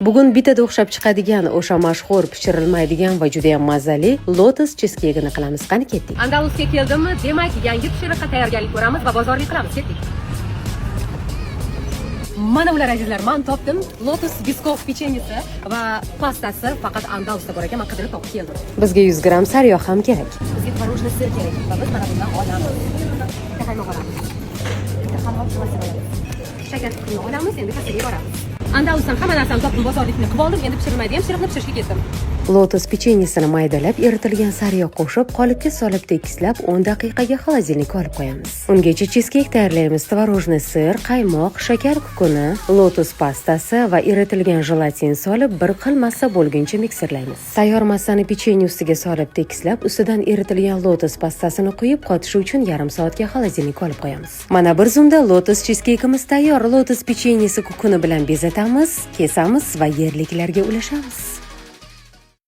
Bugun bittada o'xshab chiqadigan o'sha mashhur, pishirilmaydigan va judayam mazali lotus cheesecake'ini qilamiz. Qani, ketdik. Andalusga keldimmi, demak, yangi pishiriqqa tayyorgarlik ko'ramiz va bozorlik qilamiz. Ketdik. Mana ular, azizlar, man topdim. Lotus Biscoff pechenyesi va pastasi faqat Andalusda bor ekan. Man qidirib topib keldim. Bizga 100 gramm sariyog' ham kerak. Bizga творожный сыр kerak va biz mana bundan olamiz. Bitta qaymoq olamiz. Bitta halol olamiz. Shakar kukuni olamiz, endi kassaga boramiz. Andalusdan hamma narsani topdim, bozorlikni qilib oldim. Endi pishirilmaydigan pishiriqni pishirishga ketdim. Lotus pechenyesini maydalab, eritilgan sariyog' qo'shib, qolipga solib tekislab, 10 daqiqaga холодильник ka olib qo'yamiz. Ungacha cheesecake tayyorlaymiz. Творожный сыр, qaymoq, shakar kukuni, lotus pastasi va eritilgan jelatin solib, bir xil massa bo'lguncha mikserlaymiz. Tayyor massani pechenye ustiga solib tekislab, ustidan eritilgan lotus pastasini quyib, qotishi uchun yarim soatga холодильник ka olib qo'yamiz. Mana, bir zumda lotus cheesecake'imiz tayyor. Lotus pechenyesi kukuni bilan bezatamiz, kesamiz va yerliklarga ulashamiz.